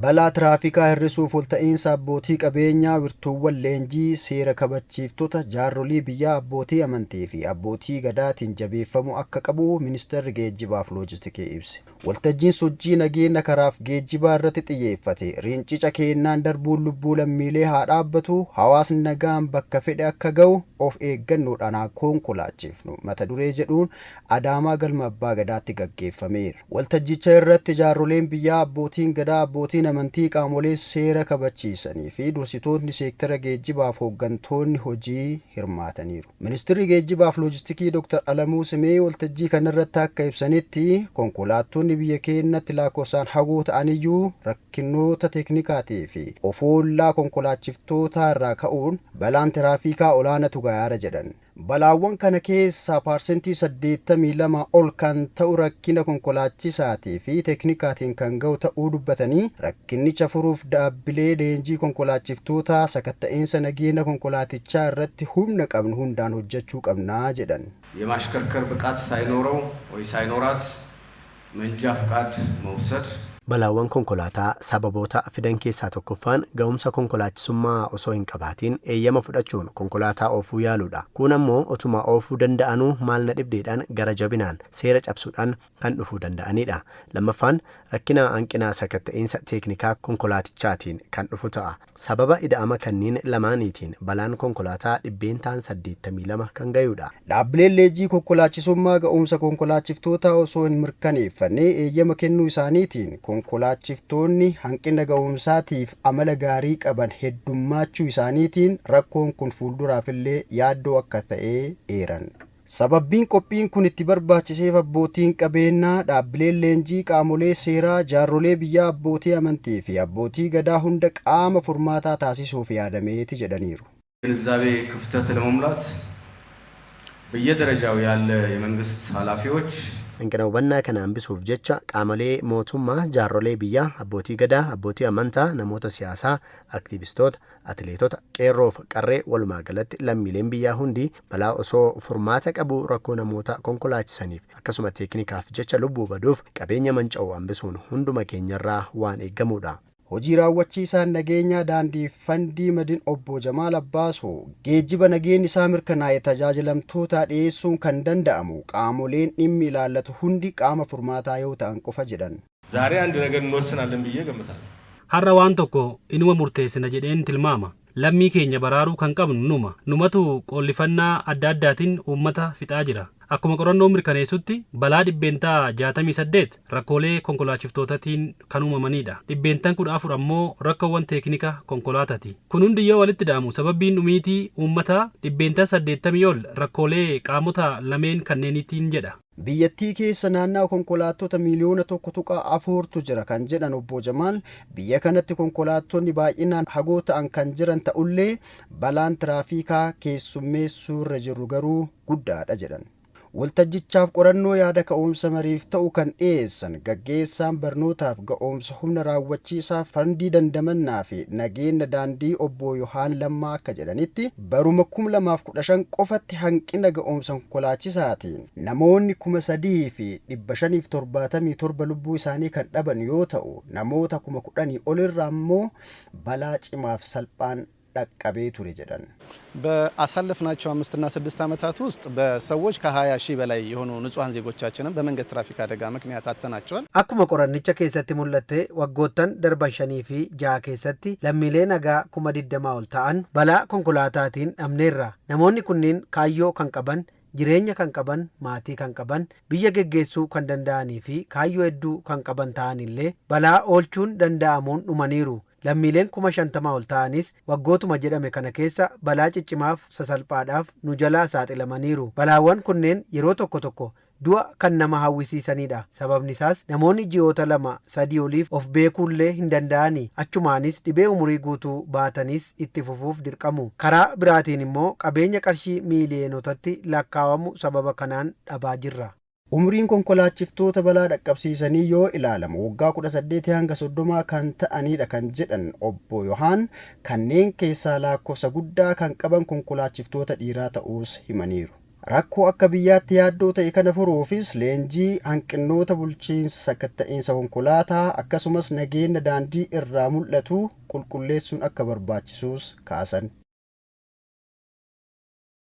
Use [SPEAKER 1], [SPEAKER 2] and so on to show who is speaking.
[SPEAKER 1] Balaa tiraafikaa hir'isuuf walta'iinsa abbootii qabeenyaa, wirtuuwwan leenjii, seera kabachiiftota, jaarrolii biyyaa, abbootii amantii fi abbootii gadaatiin jabeeffamuu akka qabu Ministeerri Geejjibaaf Loojistikii ibse. Waltajjiin sochii nageenya karaaf geejjibaa irratti xiyyeeffate rincica keennaan darbuun lubbuu lammiilee haa dhaabbatu, hawaasni nagaan bakka fedhe akka ga'u of eeggannoodhaan haa konkolaachifnu mata duree jedhuun Adaamaa Galma Abbaa Gadaatti gaggeeffameera. Waltajjicha irratti jaarroleen biyyaa, abbootiin gadaa, abbootiin amantii, qaamoleen seera kabachiisanii fi dursitootni seektara geejjibaaf hooggantoonni hojii hirmaataniiru. Ministirri Geejjibaaf Loojistikii Dr. Alamuu Simee waltajjii kanarratti akka ibsanitti, konkolaattonni biyya keenyatti lakkoofsaan hagoo ta'aniyyuu rakkinoota teeknikaatii fi ofoollaa konkolaachiftootaa irraa ka'uun balaan tiraafikaa olaanatu gayaara jedhan. Balaawwan kana keessaa 82% ol kan ta'u rakkina konkolaachisaatii fi teeknikaatiin kan ga'u ta'uu dubbatanii, rakkinicha furuuf dhaabbilee leenjii konkolaachiftootaa, sakatta'iinsa nageenya konkolaatichaa irratti humna qabnu hundaan hojjechuu qabnaa jedhan.
[SPEAKER 2] የማሽከርከር ብቃት ሳይኖረው ወይ ሳይኖራት መንጃ ፍቃድ መውሰድ
[SPEAKER 3] Balaawwan konkolaataa sababoota fidan keessaa tokkoffaan ga'umsa konkolaachisummaa osoo hin qabaatiin eeyyama fudhachuun konkolaataa oofuu yaaluudha. Kun ammoo otuma oofuu danda'anuu maal na dhibdeedhaan gara jabinaan seera cabsuudhaan kan dhufuu danda'anidha. Lammaffaan rakkina hanqina sakatta'iinsa teeknikaa konkolaatichaatiin kan dhufu ta'a. Sababa ida'ama kanneen lamaaniitiin balaan konkolaataa 82% kan ga'udha.
[SPEAKER 1] Dhaabbileen leenjii konkolaachisummaa ga'umsa konkolaachiftoota osoo hin mirkaneeffanne eeyyama kennuu isaaniitiin konkolaachiftoonni hanqina ga'umsaatiif amala gaarii qaban heddummaachuu isaaniitiin rakkoon kun fuulduraafillee yaaddoo akka ta'e eeran. Sababbiin qophiin kun itti barbaachiseef abbootiin qabeenyaa, dhaabbileen leenjii, qaamolee seeraa, jaarrolee biyyaa, abbootii amantii fi abbootii gadaa hunda qaama furmaataa taasisuuf yaadameeti jedhaniiru.
[SPEAKER 2] ግንዛቤ ክፍተት ለመሙላት በየደረጃው ያለ የመንግስት ኃላፊዎች
[SPEAKER 3] Hanqina hubannaa kana hambisuuf jecha qaamolee mootummaa, jaarrolee biyyaa, abbootii gadaa, abbootii amantaa, namoota siyaasaa, aktiivistoota, atileetota, qeerroof qarree, walumaa galatti lammiileen biyyaa hundi balaa osoo furmaata qabu rakkoo namoota konkolaachisaniif akkasuma teeknikaaf jecha lubbuu baduuf qabeenya manca'u hambisuun hunduma keenyarraa waan eeggamudha.
[SPEAKER 1] Hojii raawwachiisaan nageenyaa daandii fandii Madin obbo Jamaal Abbaasoo geejjiba nageenyi isaa mirkanaa'e tajaajilamtoota dhiyeessuun kan danda'amu qaamoleen dhimmi ilaallatu hundi qaama furmaataa yoo ta'an qofa jedhan.
[SPEAKER 4] ዛሬ አንድ ነገር እንወስናለን ብዬ ገምታለሁ።
[SPEAKER 5] Har'a waan tokko inuma murteessina jedheen tilmaama. Lammii keenya baraaruu kan qabnu numa. Numatu qoollifannaa adda addaatiin uummata fixaa jira. Akkuma qorannoo mirkaneessutti balaa 68% rakkoolee konkolaachiftootaatiin kan uumamanidha. 14% ammoo rakkoowwan teeknika konkolaataati. Kun hundi yoo walitti dha'amu sababbiin dhumiitii uummataa 80% ol rakkoolee qaamota lameen kanneeniitiin jedha.
[SPEAKER 1] Biyyattii keessa naannoo konkolaattota 1.4 miliyoonatu jira kan jedhan obbo Jamaal, biyya kanatti konkolaattonni baay'inaan hagoo ta'an kan jiran ta'ullee balaan tiraafikaa keessummeessuu irra jiru garuu guddaadha jedhan. Waltajjichaaf qorannoo yaada ka'umsa mariif ta'u kan dhiyeessan gaggeessaan barnootaaf ga'umsa humna raawwachiisaa fandii dandamannaa fi nageenya daandii obbo Yohaan Lammaa akka jedhanitti, baruma 2015 qofatti hanqina ga'umsa konkolaachisaatiin namoonni 3,577 lubbuu isaanii kan dhaban yoo ta'u, namoota 10,000 olirraa immoo balaa cimaaf salphaan dhaqqabee ture jedhan.
[SPEAKER 6] በአሳለፍናቸው 5ና 6 ዓመታት ውስጥ በሰዎች ከ20 ሺህ በላይ የሆኑ ንጹሐን ዜጎቻችንን በመንገድ ትራፊክ አደጋ ምክንያት አጥተናቸዋል።
[SPEAKER 7] Akkuma qorannicha keessatti mul'ate waggoottan darban 5 fi 6 keessatti lammiilee nagaa 20,000 ol ta'an balaa konkolaataatiin dhabneerra. Namoonni kunneen kaayyoo kan qaban, jireenya kan qaban, maatii kan qaban, biyya geggeessuu kan danda'anii fi kaayyoo hedduu kan qaban ta'anillee balaa oolchuun danda'amuun dhumaniiru. Lammiileen 50,000 ol ta'anis waggootuma jedhame kana keessa balaa ciccimaaf sasalphaadhaaf nu jalaa saaxilamaniiru. Balaawwan kunneen yeroo tokko tokko du'a kan nama hawwisiisanidha. Sababni isaas namoonni ji'oota 2-3 oliif of beekuullee hin danda'ani. Achumaanis dhibee umurii guutuu baatanis itti fufuuf dirqamu. Karaa biraatiin immoo qabeenya qarshii miiliyoonotatti lakkaawamu sababa kanaan dhabaa jirra.
[SPEAKER 1] Umriin konkolaachiftoota balaa dhaqqabsiisanii yoo ilaalamu waggaa 18 hanga 30 kan ta'anidha kan jedhan obbo Yohaan, kanneen keessaa lakkoofsa guddaa kan qaban konkolaachiftoota dhiiraa ta'uus himaniiru. Rakkoo akka biyyaatti yaaddoo ta'e kana furuufis leenjii hanqinoota bulchiinsa sakatta'iinsa konkolaataa akkasumas nageenya daandii irraa mul'atu qulqulleessuun akka barbaachisus kaasan.